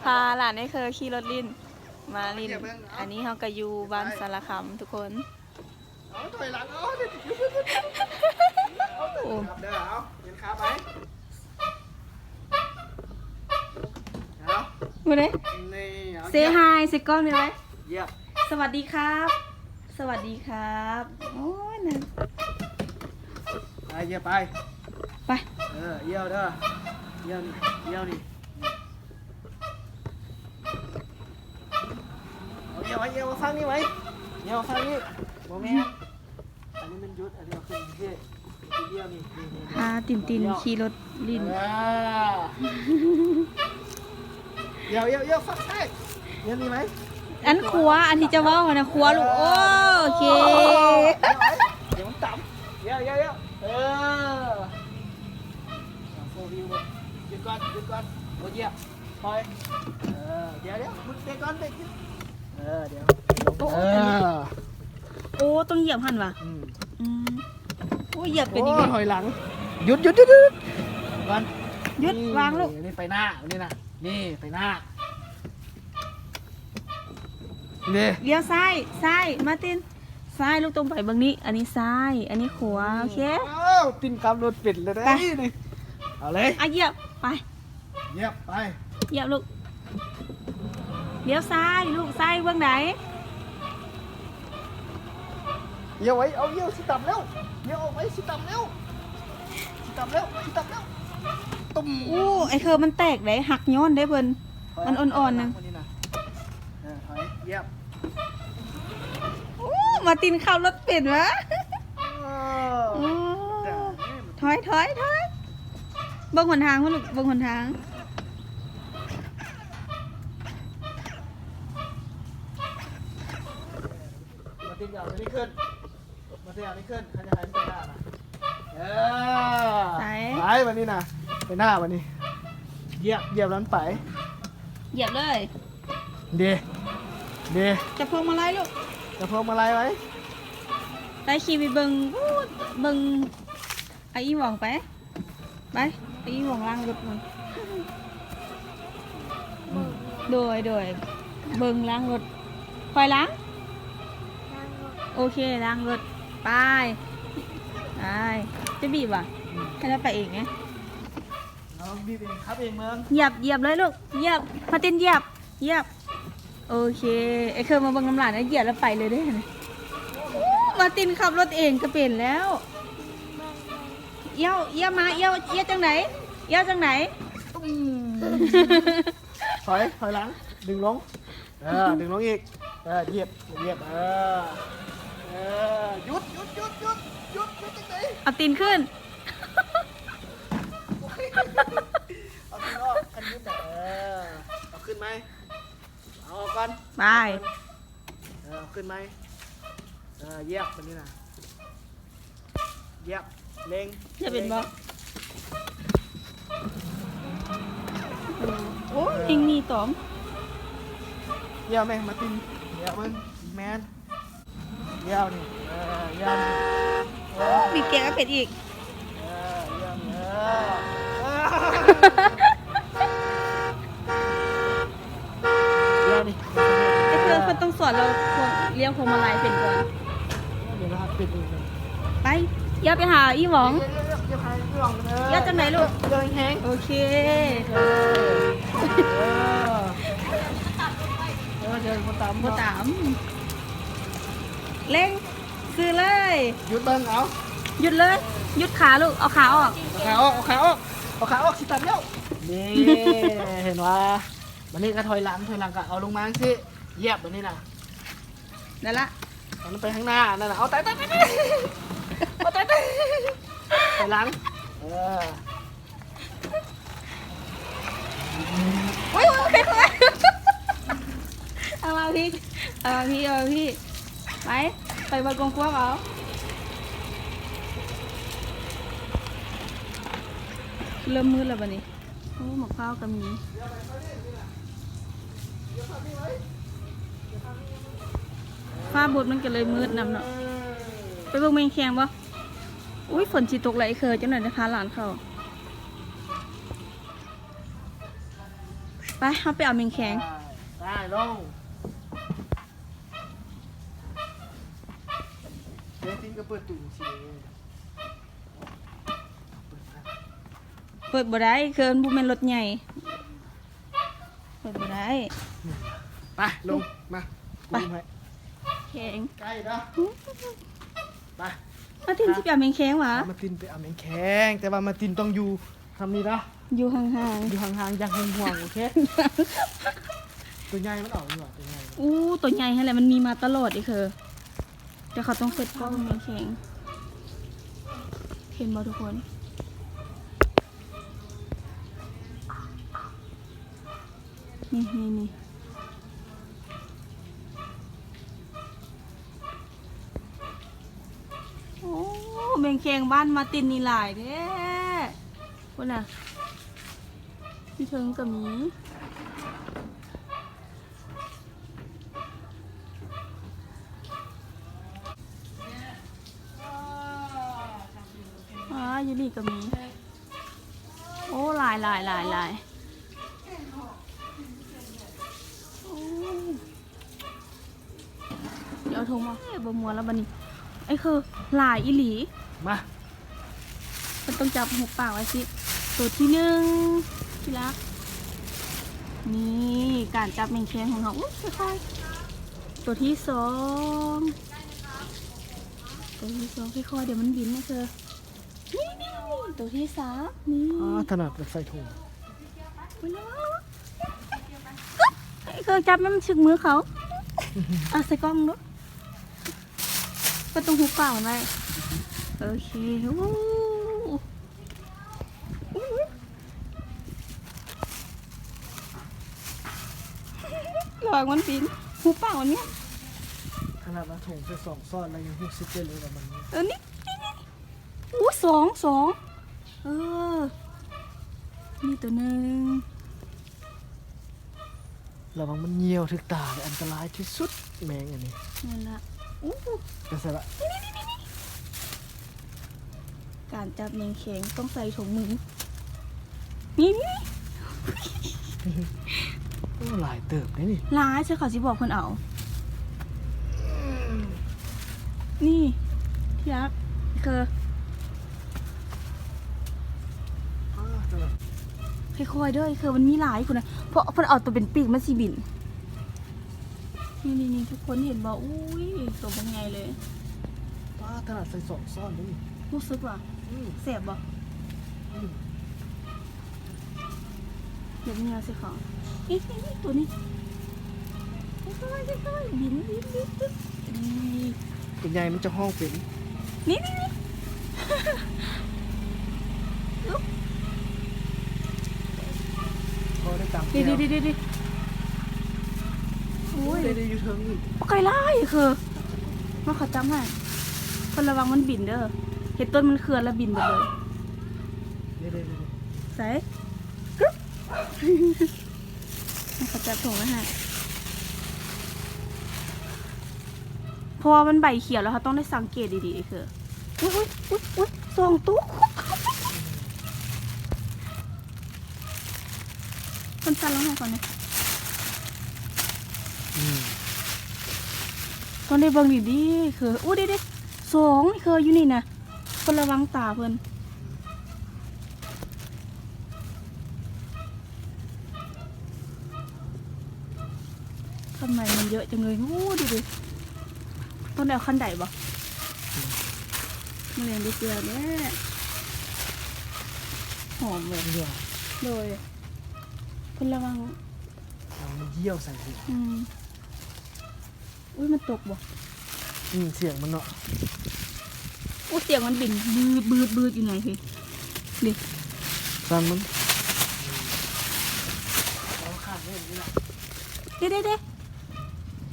ພາຫຼານໄອ້ເຄີຂີ່ລົດຫຼິ້ນ ມາຫຼິ້ນ. ອັນນີ້ເຮົາກໍຢູ່ບ້ານສາລະຄຳທຸກຄົນ. ເອົາ ຖອຍຫຼັງ ເອົາ ໂອ້ ເດີ ເອົາ ເປັນຂາໄປ ເອົາ ບໍ່ໄດ້ ນີ້ ເອົາ ເຊຮາຍໃສ່ກ້ອງນີ້ໄວ້ ຢຽບ ສະຫວັດດີຄັບ ສະຫວັດດີຄັບ ໂອ້ຍ ນັ້ນ ໄປ ຢຽບໄປ ໄປ ເອີ ຢ້ຽວເດີ ຢ້ຽວນີ້ ຢ້ຽວນີ້ ເອົາ ເອີວ ເອີວ ເອີວຝັ່ງນີ້ໄວ້ ເອີວຝັ່ງນີ້ ບໍ່ແມ່ນ ອັນນີ້ມັນຢຸດ ອັນນີ້ເອົາຂຶ້ນເທດ ເອີວນີ້ ນີ້ ນີ້ ພາຕິນໆຂີ່ລົດຫຼິ້ນ ເອີ ເອີວ ເອີວ ເອີວ ຝັ່ງຊ້າຍ ເອີວນີ້ໄວ້ ອັນຂວາ ອັນທີ່ເຈົ້າເວົ້າຫັ້ນນະ ຂວາລູກ ໂອເຄ ດຽວມັນຕຳ ເອີວ ເອີວ ເອີວ ເອີ ໂຟວິວ ຢຸດກ່ອນ ຢຸດກ່ອນ ບໍ່ຢຽບ ປ່ອຍ ເອີ ດຽວ ດຽວ ເບຣກກ່ອນ ເບຣກ ເອີ ດຽວ ໂອ້ ເອີ ໂອ້ ຕ້ອງຢຽບຫັ້ນຫວາ ອືມ ອືມ ໂອ້ ຢຽບເປັນອີກ ໂອ້ ຖອຍຫຼັງ ຢຸດ ຢຸດ ຢຸດ ຢຸດ ກ່ອນ ຢຸດ ນີ້ ວາງລູກ ນີ້ໄປໜ້າ ນີ້ນະ ນີ້ໄປໜ້າ ນີ້ ລ້ຽວຊ້າຍ ຊ້າຍ ມາຕິນ ຊ້າຍລູກ ຕ້ອງໄປເບິ່ງນີ້ ອັນນີ້ຊ້າຍ ອັນນີ້ຂວາ ໂອເຄ ອ້າວ ຕິນຂັບລົດເປັນແລ້ວເດ້ນີ້ ເອົາເລີຍ ອ່ະ ຢຽບ ໄປ ຢຽບໄປ ຢຽບລູກ ລ້ຽວຊ້າຍລູກ ຊ້າຍເບື້ອງໃດ ລ້ຽວໄວ້ ເອົາ ລ້ຽວ ຊິຕຳແລ້ວ ລ້ຽວອອກໄປ ຊິຕຳແລ້ວ ຊິຕຳແລ້ວ ຊິຕຳແລ້ວ ຕຸ້ມ ໂອ້ ໄອ້ເຄີມັນແຕກເດ້ ຫັກຍ້ອນເດ້ເພິ່ນ ມັນອ່ອນໆນະ ເອີ ຖອຍ ຢຽບ ໂອ້ ມາຕິນຂັບລົດເປັນຫວາ ເອີ ໂອ້ ຖອຍ ຖອຍ ຖອຍ ເບິ່ງຫົນທາງພຸ້ນລູກ ເບິ່ງຫົນທາງ ມາຕິນ ເອົາຕົວນີ້ຂຶ້ນ ມາຕິນ ເອົານີ້ຂຶ້ນ ຄັນຈະໃຫ້ມັນໄປໜ້ານະ ເອີ ໃສ ໄປບັດນີ້ນະ ໄປໜ້າບັດນີ້ ຢຽບ ຢຽບແລ້ວມັນໄປ ຢຽບເລີຍ ເດ ເດ ຈັບພວງມາໄລລູກ ຈັບພວງມາໄລໄວ້ ໄປຂີ່ໄປເບິ່ງ ເບິ່ງ ອາອີ່ຫວ່ອງໄປ ໄປ ໄປອີ່ຫວ່ອງລ້າງລົດມັນ ໂດຍ ໂດຍ ເບິ່ງລ້າງລົດ ຄອຍລ້າງ ໂອເຄ ລ້າງລົດ ໄປ ໄປ ຈະບີບຫວາ ໃຫ້ລາວໄປເອງໄງ ເອົາ ບີບເອງ ຂັບເອງເບິ່ງ ຢຽບ ຢຽບເລີຍລູກ ຢຽບ ມາຕິນ ຢຽບ ຢຽບ ໂອເຄ ໄອ້ເຄີມາເບິ່ງນຳຫຼານ ຢຽບແລ້ວໄປເລີຍເດ້ ໂອ້ ມາຕິນຂັບລົດເອງກໍເປັນແລ້ວ ອ້ຽວ ອ້ຽວມາ ອ້ຽວ ອ້ຽວຈັ່ງໃດ ອ້ຽວຈັ່ງໃດ ຖອຍ ຖອຍຫຼັງ ດຶງລົງ ເອີ ດຶງລົງອີກ ເອີ ຢຽບ ຢຽບ ເອີ ເອີ ຢຸດ ຢຸດ ຢຸດ ຢຸດ ຢຸດ ຢຸດ ຈັ່ງໃດ ເອົາຕີນຂຶ້ນ ເອົາຕີນອອກ ຄັນຢຸດນະ ເອີ ເອົາຂຶ້ນໃໝ່ ເອົາອອກກ່ອນ ໄປ ເອີ ເອົາຂຶ້ນໃໝ່ ເອີ ຢຽບ ບາດນີ້ນະ ຢຽບ ເລັ່ງ ຢຽບເປັນບໍ່ ໂອ້ຍ ເອີ ເພງນີ້ຕອມ ຢຽບແມ່ ມາຕິນ ຢຽບເບິ່ງ ແມ່ນ ຢຽບນີ້ ເອີ ຢຽບນີ້ ໂອ້ ບີບແກກໍເປັນອີກ ເອີ ຢຽບນີ້ ເອີ ຢຽບນີ້ ເອີ ເພິ່ນ ເພິ່ນຕ້ອງສອນລາວ ພວງ ລ້ຽງພວງມາໄລເປັນກ່ອນ ໂອ້ ດຽວລາວຫັດເປັນເອງ ໄປ ຢ່າໄປຫາອີ່ຫວອງ ຢ່າ ຢ່າ ຢ່າ ຢ່າໄປຫາອີ່ຫວອງເດີ ຢ່າຈັ່ງໃດລູກ ຢ່າແຮງ ໂອເຄ ເອີ ເອີ ເອີ ດຽວບໍ່ຕາມ ບໍ່ຕາມ ເລັ່ງ ຊື້ເລີຍ ຢຸດເບິ່ງ ເອົາ ຢຸດເລີຍ ຢຸດຂາລູກ ເອົາຂາອອກ ເອົາຂາອອກ ເອົາຂາອອກ ເອົາຂາອອກ ຊິຕັດແລ້ວ ນີ້ ເຫັນວ່າ ບາດນີ້ກໍຖອຍຫຼັງ ຖອຍຫຼັງກໍເອົາລົງມາຈັ່ງຊີ້ ຢຽບບາດນີ້ນະ ນັ້ນລະ ເອົາມັນໄປທາງໜ້າ ນັ້ນນະ ເອົາ ຕາຍ ຕາຍ ຕາຍ ຕາຍ ເອົາ ຕາຍ ຕາຍ ຖອຍຫຼັງ ເອີ ໂອ້ຍ ໂອ້ຍ ເອົາມາພີ່ ເອົາມາພີ່ ເອົາມາພີ່ ໄປ ໄປເບິ່ງກອງພວກເອົາ ເລີ່ມມືດແລ້ວບາດນີ້. ໂອ້ ໝາກພ້າວກໍມີ ຟ້າບົດມັນກໍເລີຍມືດນຳເນາະ ໄປເບິ່ງແມງແຄງບໍ່? ອຸ້ຍ ຝົນຊິຕົກແລ້ວ ເອີ ຈັກໜ່ອຍໄດ້ພາຫຼານເຂົ້າ ໄປ ໄປ ເຮົາໄປເອົາແມງແຄງ. ໄປ ໄປ ລົງ. ແຕ່ຕິນກໍເປີດຕູ້ຊີ້ເດ້. ເປີດບໍ່ໄດ້ ເຄີ ມັນບໍ່ແມ່ນລົດໃຫຍ່. ເປີດບໍ່ໄດ້. ໄປ ລົງ ມາ ໄປ ລົງໃຫ້. ແຂງ ໃກ້ເດີ. ໄປ ມາຕິນຊິໄປເອົາແມງແຄງຫວາ? ມາຕິນໄປເອົາແມງແຄງ ແຕ່ວ່າມາຕິນຕ້ອງຢູ່ທາງນີ້ເດີ. ຢູ່ຫ່າງໆ ຢູ່ຫ່າງໆ ຢ່າຫ່ວງໆ ໂອເຄ. ຕົວໃຫຍ່ມັນເອົາຢູ່ຫວາ? ຕົວໃຫຍ່. ອູ້ ຕົວໃຫຍ່ຫັ້ນແຫຼະ ມັນມີມາຕະຫຼອດເດ້ເຄີ. ແຕ່ເຂົາຕ້ອງເຊັດກ້ອງແມງແຄງ ເຫັນບໍ່ທຸກຄົນ? ນີ້ ນີ້ ນີ້ ໂອ້ ແມງແຄງບ້ານມາຕິນນີ້ຫຼາຍແທ້. ພຸ້ນນະ ຢູ່ເທິງກໍມີ. ອ່າ ຢູ່ນີ້ກໍມີ. ໂອ້ ຫຼາຍ ຫຼາຍ ຫຼາຍ ຫຼາຍ. ໂອ້ ດຽວເອົາຖົງມາ. ເອີ ບໍ່ມ່ວນແລ້ວບັດນີ້. ໄອ້ເຄີ ຫຼາຍອີ່ຫຼີ. ມາ ເພິ່ນຕ້ອງຈັບຫູປາກໄວ້ຊິ. ໂຕທີໜຶ່ງ ທີ່ລັກ. ນີ້ ການຈັບແມງແຄງຂອງເຮົາ. ອຸ້ຍ ຄ່ອຍໆ. ໂຕທີສອງ ໂຕທີສອງ ຄ່ອຍໆ ດຽວມັນບິນນະເທີ. ນີ້ໆໆ ໂຕທີສາມ ນີ້. ອ່າ ຖະໜັດແບບໃສ່ຖົງ. ໄປແລ້ວ ເຄີ ຈັບມັນ ມັນຊຶກມືເຂົາ. ເອົາໃສ່ກ້ອງດູ. ກໍຕ້ອງຫູບປາກມັນໄວ້. ໂອເຄ. ໂອ້ ລະວັງມັນບິນ. ຫູບປາກມັນເງຍ. ຂະໜາດວ່າຖົງໃສ່ສອງຊ້ອນແລ້ວຍັງຮູ້ສຶກໄດ້ເລີຍວ່າມັນ ເອີ ນີ້ ນີ້ ນີ້. ອູ້ ສອງ ສອງ. ເອີ ນີ້ໂຕໜຶ່ງ. ລະວັງມັນຍ່ຽວຖືກຕາ ອັນຕະລາຍທີ່ສຸດແມງອັນນີ້. ແມ່ນລະ. ອູ້ ໄປໃສລະ? ນີ້ໆໆໆ ການຈັບແມງແຄງຕ້ອງໃສ່ຖົງມື. ນີ້ໆໆ. ໂອ້ ຫຼາຍເຕີບເດ້ນີ້. ຫຼາຍ ເຊື່ອເຂົາຊິບອກເພິ່ນເອົາ. ນີ້ ທີ່ຮັກ ເຄີ ຄ່ອຍໆເດີ ເຄີ ມັນມີຫຼາຍພຸ້ນນະ. ເພາະເພິ່ນເອົາໂຕເປັນປີກມັນຊິບິນ. ນີ້ໆໆ ທຸກຄົນເຫັນບໍ່? ອຸ້ຍ ໂຕບັກໃຫຍ່ເລີຍ. ປ້າ ຂະໜາດໃສ່ສອງຊ້ອນເດ້ນີ້. ຮູ້ສຶກວ່າ ອືມ ແສບບໍ່? ອືມ. ເຮັດເຫຍື່ອໃສ່ເຂົາ. ນີ້ໆໆ ໂຕນີ້ ຄ່ອຍໆ ຄ່ອຍໆ ບິນ ບິນ ບິນ ບິນ. ນີ້ ໂຕໃຫຍ່ມັນຈະຮ້ອງເປັນ. ນີ້ໆໆ ລຸກ. ພໍໄດ້ຕຳແຈ່ວ. ນີ້ໆໆໆ ໂອ້ຍ ໄດ້ ໄດ້ຢູ່ເທິງນີ້. ບໍ່ໄກຫຼາຍ ຄື ມາ ເຂົາຈັບໃຫ້. ເພິ່ນລະວັງມັນບິນເດີ. ເຮັດຕົ້ນມັນເຂື່ອນແລ້ວບິນເບິດເລີຍ. ນີ້ໆໆໆ ໃສ? ເຂົາຈັບຖົງໄວ້ໃຫ້ ເພາະວ່າມັນໃບຂຽວແລ້ວ ເຮົາຕ້ອງໄດ້ສັງເກດດີໆ ເອີ. ອຸ້ຍ ອຸ້ຍ ອຸ້ຍ ອຸ້ຍ ສອງໂຕ. ມັນສັ່ນລະຫອຍກ່ອນນີ້. ອືມ ຕ້ອງໄດ້ເບິ່ງດີໆ ເອີ. ໂອ້ ເດ້ໆ ສອງ ເອີ ຢູ່ນີ້ນະ. ເພິ່ນລະວັງຕາເພິ່ນ. ທຳໄມມັນເຍອະຈັງເລີຍ? ໂອ້ ດູດິ ຕ້ອງໄດ້ເອົາຄັນໄດບໍ່? ອືມ ມາແລງໄດ້ເທື່ອແລ້ວ. ຫອມເວີຍ. ໂດຍ ເພິ່ນລະວັງ ເອົາມັນຢ້ຽວໃສ່. ອືມ. ອຸ້ຍ ມັນຕົກບໍ່? ອືມ ສຽງມັນເນາະ. ໂອ້ ສຽງມັນບິນບືດໆໆຢູ່ໃນພີ້ ນີ້ ສັນມັນ. ເດ້ໆໆ ກະ ນີ້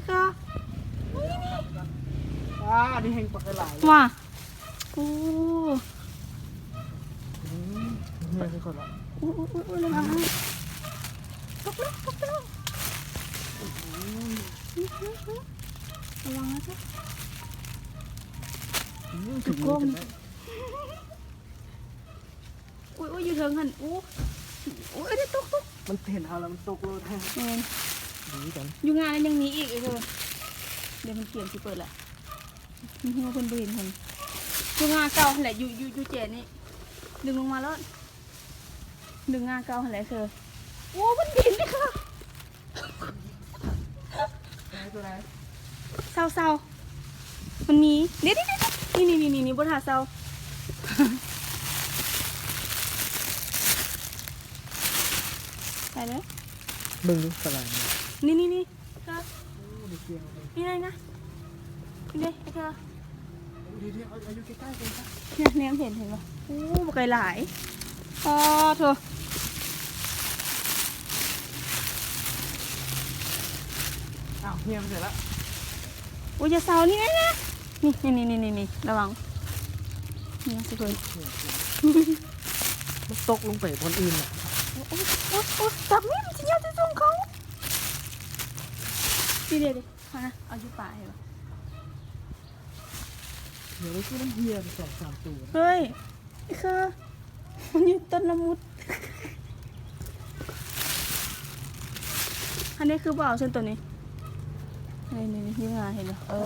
ໆ ອ່າ ອັນນີ້ແຮງປາກຫຼາຍ. ວ່າ ໂອ້ ອືມ ເມື່ອຍຄືກັນລະ. ໂອ້ຍ ໂອ້ຍ ໂອ້ຍ ລະວັງນະ ຕົກແລ້ວ ຕົກແລ້ວ. ອືມ ລະວັງນະ. ອືມ ຖືກລົມ. ອຸ້ຍ ອຸ້ຍ ຢູ່ເທິງຫັ້ນ. ໂອ້ ໂອ້ຍ ຕົກ ຕົກ. ມັນເຫັນເຮົາແລ້ວມັນຕົກໂລດ. ແມ່ນ ດີກັນ. ຢູ່ງານັ້ນຍັງມີອີກ ເອີ ດຽວມັນກຽມຊິເປີດລະ. ເພິ່ນບໍ່ເຫັນຫັ້ນ ຢູ່ງາເກົ່າຫັ້ນແຫຼະ ຢູ່ ຢູ່ ຢູ່ແຈນີ້ ດຶງລົງມາໂລດ ດຶງງາເກົ່າຫັ້ນແຫຼະ. ໂອ້ ມັນບິນເລີຍຄ່ະ. ຕົວໃດ? ເຊົາໆ ມັນມີ ນີ້ໆໆ ນີ້ໆໆ ບໍ່ຖ້າເຊົາ ໄປເລີຍ. ເບິ່ງດູສະຫຼາຍ ນີ້ໆໆ ເອີ ໂອ້ ນີ້ໄງນະ ນີ້ເດ້ ເອີ ເດີ ເດີ ເອົາ ເອົາຢູ່ໃກ້ໆ ເບິ່ງຊະ ເນຍ ແນມເຫັນ ເຫັນບໍ່? ໂອ້ ບັກຫຼາຍໆ ອໍ ໂທ້ ອ້າວ ເຫື່ອໄປໃສລະ? ໂອ້ຍ ຢ່າເຊົາ ນີ້ ນີ້ ນີ້ ລະວັງ ນີ້ຊິເບິ່ງ ມັນຕົກລົງໄປບ່ອນອື່ນນະ. ໂອ້ຍ ໂອ້ຍ ໂອ້ຍ ຈັບແມ່ ມັນຊິຍາວຈະສົ່ງເຂົາ ນີ້ເດ້ ເດ້ ຫັ້ນນະ ເອົາຢູ່ປ່າເຫັນບໍ່? ດຽວ ຄືມັນເຫື່ອໄປສອງສາມໂຕ. ເຮີ້ຍ ຄືມັນຢູ່ຕົ້ນລະມຸດ ອັນນີ້ຄືບໍ່ເອົາຊັ້ນໂຕນີ້ ນີ້ ນີ້ ນີ້ ຢູ່ຫາ ເຫັນບໍ່? ເອີ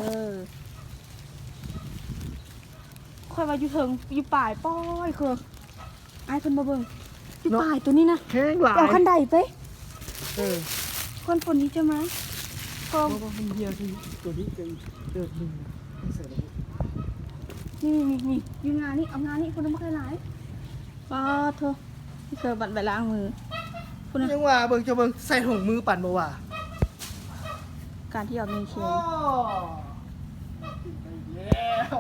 ຂ້ອຍວ່າຢູ່ເທິງ ຢູ່ປາຍ ປ້ອຍ ຄື ອ້າຍເພິ່ນມາເບິ່ງ ຢູ່ ເນາະ ປາຍໂຕນີ້ນະ ແຮງຫຼາຍ ໄປເອົາຄັນໄດໄປ. ເອີ ກ່ອນຝົນນີ້ຈະມາ ກໍ ບໍ່ ບໍ່ ມັນເຫື່ອຄືໂຕນີ້ກໍອີກເຕີບໜຶ່ງ ໃສ່ລະບົບ ນີ້ ນີ້ ນີ້ ຢູ່ງານີ້ ເອົາງານີ້ ພຸ້ນນະ ບັກຫຼາຍໆ. ປາດໂທ້ ເກີບບັດໄປລ້າງມື ພຸ້ນນະ ຍັງວ່າເບິ່ງ ເຈົ້າເບິ່ງ ໃສ່ຖົງມືປານບໍ່ວ່າ ການທີ່ອອກເງິນເຂງ ອໍ ໄດ້ອີກແລ້ວ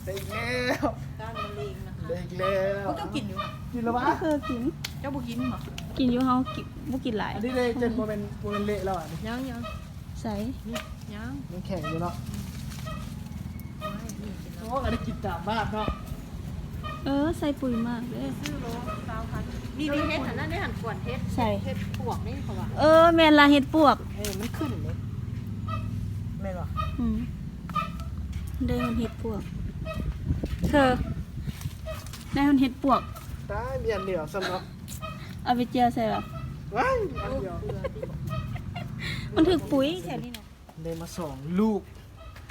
ໄດ້ອີກແລ້ວ ຕ້ານມະເຮັງນະຄະ ໄດ້ອີກແລ້ວ. ເຈົ້າກິນຢູ່ຫວາ? ກິນແລ້ວຫວາ? ບໍ່ເຄີຍກິນ. ເຈົ້າບໍ່ກິນຫວາ? ກິນຢູ່ ເຮົາກິນ ບໍ່ກິນຫຼາຍ. ອັນນີ້ເດ້ ເຈັນ ບໍ່ແມ່ນ ບໍ່ແມ່ນເລະແລ້ວຫວານີ້? ຍັງ ຍັງ. ໃສ? ນີ້ ຍັງ ຍັງແຂງຢູ່ເນາະ. ໂອ້ຍ ອັນນີ້ກິນຕາມບ້ານເນາະ. ເອີ ໃສ່ປຸ໋ຍໝາກເດ້ ຊື້ໂລຊາວພັນ. ນີ້ ນີ້ເຫັດຫັ້ນນະ ເຫັດຫັ້ນ ກວນເຫັດ ໃສ ເຫັດປວກນີ້ເຂົາວ່າ. ເອີ ແມ່ນລະ ເຫັດປວກ ເອີ ມັນຂຶ້ນເດ້ ແມ່ນບໍ່? ອືມ ໄດ້ຮອດເຫັດປວກ ເທີ ໄດ້ຮອດເຫັດປວກ. ຕາຍ ມີອັນດຽວຊ້ຳເນາະ ເອົາໄປແຈ່ວໃສ່ຫວາ? ວ້າຍ ອັນດຽວ ມັນຖືກປຸ໋ຍແຖວນີ້ນະ. ໄດ້ມາສອງລູກ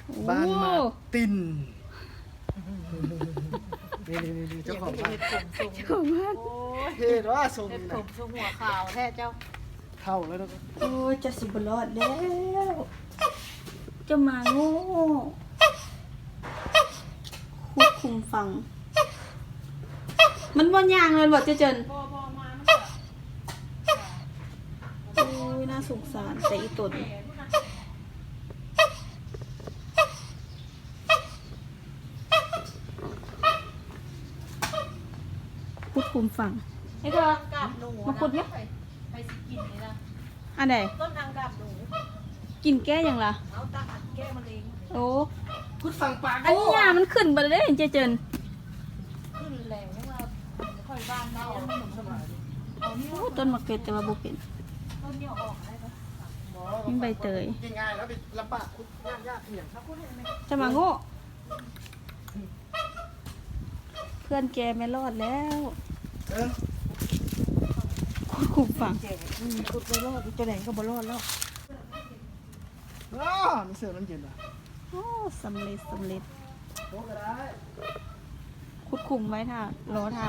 ໂອ້ ບ້ານມາຕິນ ນີ້ໆໆ ເຈົ້າຂອງບ້ານ ເຈົ້າຂອງບ້ານ. ໂອ້ຍ ເຮັດວ່າຊົງ ເຮັດຜົມຊົງຫົວຂາວແທ້ເຈົ້າ ເຖົ້າແລ້ວເນາະ. ໂອ້ຍ ເຈົ້າຊິບໍ່ລອດແລ້ວ ເຈົ້າໝາໂງ່ ຂຸດຂຸມຝັງ. ມັນບໍ່ຍ່າງແມ່ນບໍ່ເຈົ້າເຈິນ? ບໍ່ ບໍ່ ມາ ມັນກະ ໂອ້ຍ ໜ້າສົງສານແຕ່ອີ່ຕົນ. ຂຸດຂຸມຝັງ. ເຮັດເຖາະ ມາຂຸດແມະ. ໃຜ ໃຜຊິກິນນີ້ນະ? ອັນໃດ? ຕົ້ນອັງກາບໜູ. ກິນແກ້ຫຍັງລະ? ເອົາຕາອັນແກ້ມະເຮັງ. ໂອ້ ຂຸດຝັງປາ. ອັນນີ້ຫຍ້າມັນຂຶ້ນເບິດເດ້ ເຈເຈິນ. ຂຶ້ນແລ້ວ ຍັງວ່າຂ້ອຍບ້ານເຮົາ. ໂອ້ ຕົ້ນໝາກເຜັດ ແຕ່ວ່າບໍ່ເປັນ. ຕົ້ນນີ້ອອກໄດ້ປະ? ມີໃບເຕີຍ. ງ່າຍໆ ແລ້ວໄປລຳບາກຂຸດຍາກໆ ອີຫຍັງ. ຈະມາໂງ່. ເພື່ອນແກແມ່ນລອດແລ້ວ. ເອີ ຂຸດຂຸມຝັງ. ແກ ອືມ ຂຸດບໍ່ລອດ ຈະແດງກໍບໍ່ລອດແລ້ວ. ອ້າ ມີເສື້ອມັນເຢັນລະ. ໂອ້ ສຳເລັດ ສຳເລັດ. ໂອ້ ກໍໄດ້. ຂຸດຂຸມໄວ້ຖ້າ ລໍຖ້າ.